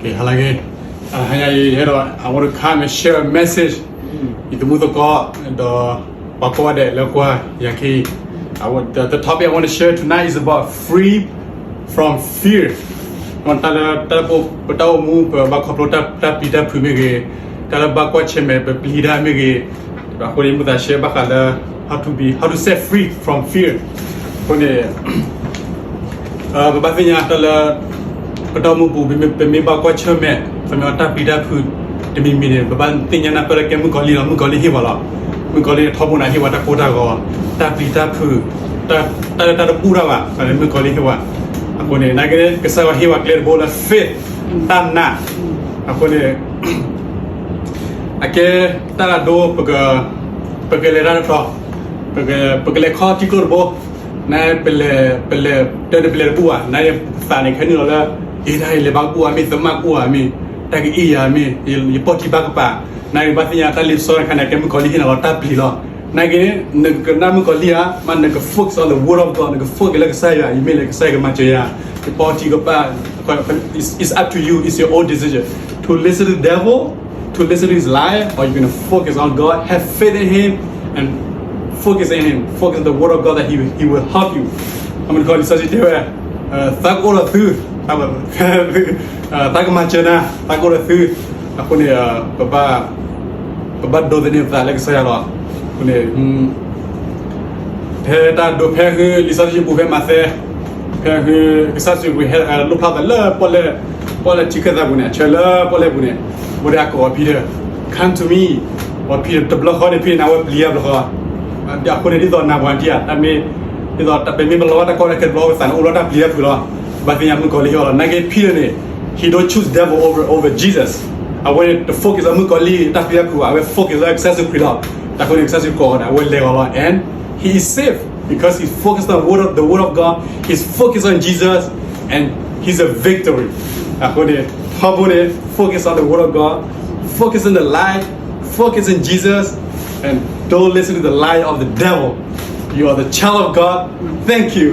ဟါလၢအဂ့ၤ, တဟါညါအံၤ အဲၣ်ဒိး I want to come and share a message ယသမုၣ်သကိး ဒီးပှၤကိးဂၤဒဲးလၢကွၢ်ယၤခဲအံၤ, the topic I want to share tonight is about free from fear. တၢ်လၢ တၢ်လၢပတၢ်အိၣ်မူ ပဘၣ်ခီဖျိတၢ်ပျံၤတၢ်ဖုးမ့ၢ်ဂ့ၤ, တၢ်လၢဘၣ်ကွၢ်ဆၢၣ်မဲာ် ပပျံၤတၢ်မ့ၢ်ဂ့ၤ, အဃိန့ၣ် မုၢ်သးရှဲဘၣ်ဃးလၢ how to be, how to set free from fear. အဃိန့ၣ် ပဘၣ်သ့ၣ်ညါတၢ်လၢ ပတၢ်အိၣ်မူပူၤ ပမ့ၢ်ဘၣ်ကွၢ်ဆၢၣ်မဲာ် ပမ့ၢ်တၢ်ပျံၤတၢ်ဖုးတမံၤမံၤန့ၣ် ပဘၣ်သ့ၣ်ညါနၢ်ပၢၢ်လၢကဲမုၣ်ကီၤလံၢ်လီၤ. မုၣ်ကီၤလံၢ်ထီဘိန့ၣ် ဟ့ၣ်ဝဲတၢ်ကိၢ်တၢ်ဂီၤ, တၢ်ပျံၤတၢ်ဖုး, တၢ်လၢတၢ်တဘူၣ်တၢ်ဘၣ် မုၣ်ကီၤလံၢ်ဟ့ၣ်ဝဲ. အဃိန့ၣ် နာ်က့ ကစၢ်ယွၤဟ့ၣ်ဝဲကျဲတဘိလၢ faith, တၢ်နာ်. အဃိန့ၣ် အကဲတၢ်ဒိ ပကလဲၤတၢ်တတီၤ, ပကလဲၤခီထံကျိတဘိ, န ပလဲၤ ပလဲၤတၢ်န့ၣ် ပလဲၤတဘူၣ်ဘၣ်, နသးန့ၣ် ခဲနုာ်လီၤလၢ အ့ တၢ်အံၤလဲၤဘၣ်ကဘူၣ်ဧါမ့ၢ် သမၣ်ကဘူၣ်ဧါမ့ၢ် တၢ်ကအ့ၣ်ယၤမ့ၢ် ယပီၢ်ထံဘၣ်ကပၤ, နဘၣ်သ့ၣ်ညါတၢ်လံာ်စီတခါန့ၣ် ကဲမုၣ်ကီၤလံၢ်ဟ့ၣ်နၤလီၤတၢ်ပျံၤလီၤ. နာ်က့ နကနၢ်မုၣ်ကီၤလံၢ်ဧါ, မ့ၢ်နက focus on the word of God, နက focus လၢကစၢ်ယွၤ, ယမ့ၢ်လဲၤကစၢ်ယွၤကမၤစၢၤယၤ, ယပီၢ်ထံကပၤ, it's up to you, it's your own decision to listen to the devil, to listen to his lie, or you're gonna focus on God, have faith in him, and focus in him, focus on the word of God that he, he will help you. အမုၢ်တခီ လံာ်စီဆှံတဲဝဲ, သးကအိၣ်ဒီးသု, သးကမၤစၢၤနၤ, သးကအိၣ်ဒီးသု. အဃိန့ၣ် ပဘၣ်ဒိးသန့ၤပသးလၢကစၢ်ယွၤလီၤ. အဃိန့ၣ် ဖဲတၢ်ဒိ ဖဲဃုလံာ်စီဆှံပူၤ ဖဲမးသဲ, ဖဲဃု ကစၢ်ယ့ၣ်ၡူးခရံာ်ဟဲလိၣ်ဖျါသးလၢပီၣ်လဲၣ်, ပီၣ်လဲၣ်ထံခၢၣ်သးပူၤန့ၣ်, ဆၢလၢပီၣ်လဲၣ်ပူၤန့ၣ်, အဝဲဒၣ်ကိးအီၤ Peter, come to me, အီၤ Peter တဘျီဃီန့ၣ် Peter န့ၣ် အဝဲပျံၤတၢ်တဘျီဃီ, အဃိန့ၣ် ဒ်သိးနၢ်ပှၤတံၢ်ဧါ, တၢ်မ့ၢ် ဒ်သိးတၢ်ပမ့ၢ်ပလီၤဘၣ်တၢ်ကီတၢ်ခဲတဘျီ ပသးန့ၣ်အိၣ်လီၤတၢ်ပျံၤတၢ်ဖုးလီၤ. ဘၣ်သ့ၣ်ညါမုၣ်ကီၤလံၢ်ဟ့ၣ်အီၤလီၤ. နာ်က့ Peter န့ၣ် he don't choose devil over over Jesus. အဝဲန့ၣ်တ focus လၢမုၣ်ကီၤလံၢ်တၢ်ပျံၤတၢ်ဖုးဘၣ်, အဝဲ focus လၢကစၢ်ယ့ၣ်ၡူးခရံာ်လီၤ. အဃိန့ၣ် ကစၢ်ယ့ၣ်ၡူးခရံာ်ကိးအီၤန့ၣ် အဝဲလဲၤအီၤလီၤ. And he is safe because he focus on the word of, the word of God, he's focus on Jesus, and he's a victory. အဃိန့ၣ် ထီဘိန့ၣ် focus on the word of God, focus on the light, focus on Jesus, and don't listen to the lie of the devil. You are the child of God. Thank you.